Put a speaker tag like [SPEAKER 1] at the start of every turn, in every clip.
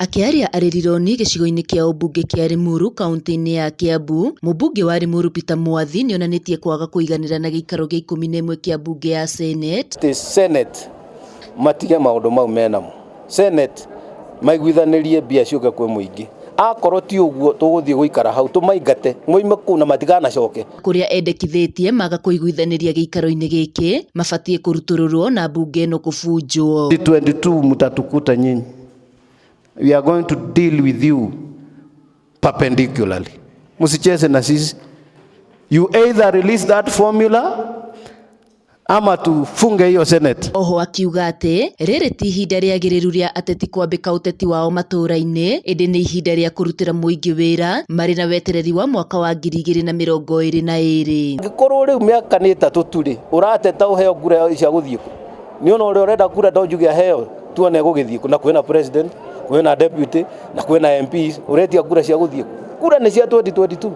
[SPEAKER 1] Akĩaria arĩ Rironi gĩcigo-inĩ kĩa ũmbunge kĩa Limuru kauntĩ-inĩ ya Kiambu, mũmbunge wa Limuru Peter Mwathi nĩonanĩtie kwaga kũiganĩra na gĩikaro gĩa 11 kĩa mbunge ya Senate.
[SPEAKER 2] Atĩ Senate matige maũndũ mau menamo. Senate maiguithanĩrie mbia ciũke kwĩ mũingĩ. Akorwo ti ũguo, tũgũthiĩ gũikara hau tũmaingate moime kũu na matikanacoke.
[SPEAKER 1] Kũrĩa endekithĩtie maga kũiguithanĩria gĩikaro-inĩ gĩkĩ mabatiĩ kũrutũrũrwo na mbunge ĩno kũbunjwo.
[SPEAKER 2] 22 mtatukuta nyinyi. We are going to deal with you perpendicularly. Msicheze na sisi. You either release that formula ama tufunge hiyo Senate.
[SPEAKER 1] Oho akiuga atĩ rĩrĩ ti ihinda rĩagĩrĩru rĩa ateti kwambĩka ũteti wao matũũra-inĩ, ĩndĩ nĩ ihinda rĩa kũrutĩra mũingĩ wĩra marĩ na wetereri wa mwaka wa 2022.
[SPEAKER 2] Angĩkorwo rĩu mĩaka nĩ 3 tu rĩ, ũrateta ũheo kura cia gũthiĩ kũ? Nĩ ona ũrĩa ũrenda kura to njuge aheo, tuone gũgĩthiĩ kũ? Na kwĩna president, kwĩna deputy, na kwĩna MPs, ũretia kura cia gũthiĩ kũ? Kura nĩ cia 2022.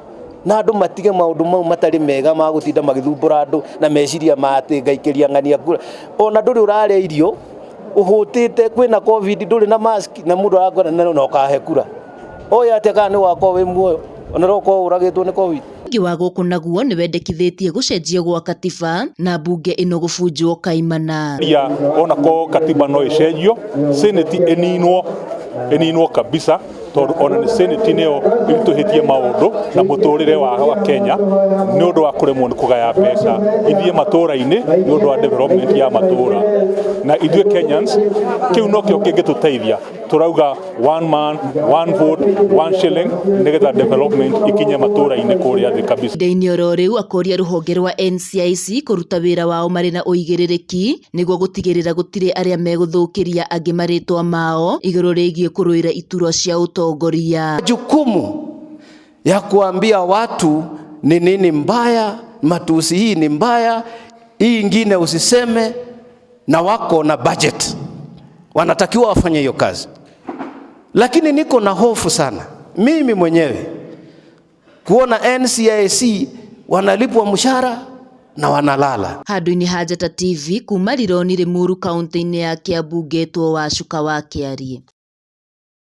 [SPEAKER 2] Na andũ matige maũndũ mau matarĩ mega ma gũtinda magĩthumbũra andũ na meciria ma atĩ ngaikĩria ng'ania kura. Ona ndũrĩ ũrarĩa irio, ũhũtĩte, kwĩna COVID, ndũrĩ na mask, na mũndũ arakwĩra na ũkahe kura. Oĩ atĩa kana nĩ ũgakorwo wĩ muoyo, ona no ũkorwo ũragĩtwo nĩ COVID.
[SPEAKER 1] Mũingĩ wa gũkũ naguo nĩwendekithĩtie gũcenjio gwa katiba na mbunge ĩno gũbunjwo kaimana.
[SPEAKER 3] Ya ona ko katiba no ĩcenjio, Senate ĩninwo, ĩninwo kabisa, tondũ ona nĩ Senate nĩyo ĩritũhĩtie maũndũ na mũtũrĩre wa Kenya nĩ ũndũ wa kũremwo nĩ kũgaya mbeca ithiĩ matũra-inĩ nĩ ũndũ wa development ya matũra. Na ithuĩ Kenyans kĩu nokĩo kĩngĩtũteithia. Tũrauga one man, one vote, one shilling nĩgetha development ikinye matũra-inĩ kũrĩa thĩ kabisa.
[SPEAKER 1] Ihinda-inĩ oro rĩu akoria rũhonge rwa NCIC kũruta wĩra wao marĩ na ũigĩrĩrĩki nĩguo gũtigĩrĩra gũtirĩ arĩa megũthũkĩria angĩ marĩtwa mao igũrũ rĩgiĩ kũrũĩra iturwa cia ũtongoria.
[SPEAKER 2] Jukumu ya kuambia watu ni nini mbaya, matusi hii ni mbaya, hii ingine usiseme, na wako na budget. Wanatakiwa wafanye hiyo kazi. Lakini niko na hofu sana mimi mwenyewe kuona NCIC wanalipwa mshahara na wanalala.
[SPEAKER 1] Handũ-inĩ ha Njata TV kuma Rironi Limuru kaunti-inĩ ya Kiambu ngetwo Wacuka wa Kĩarie.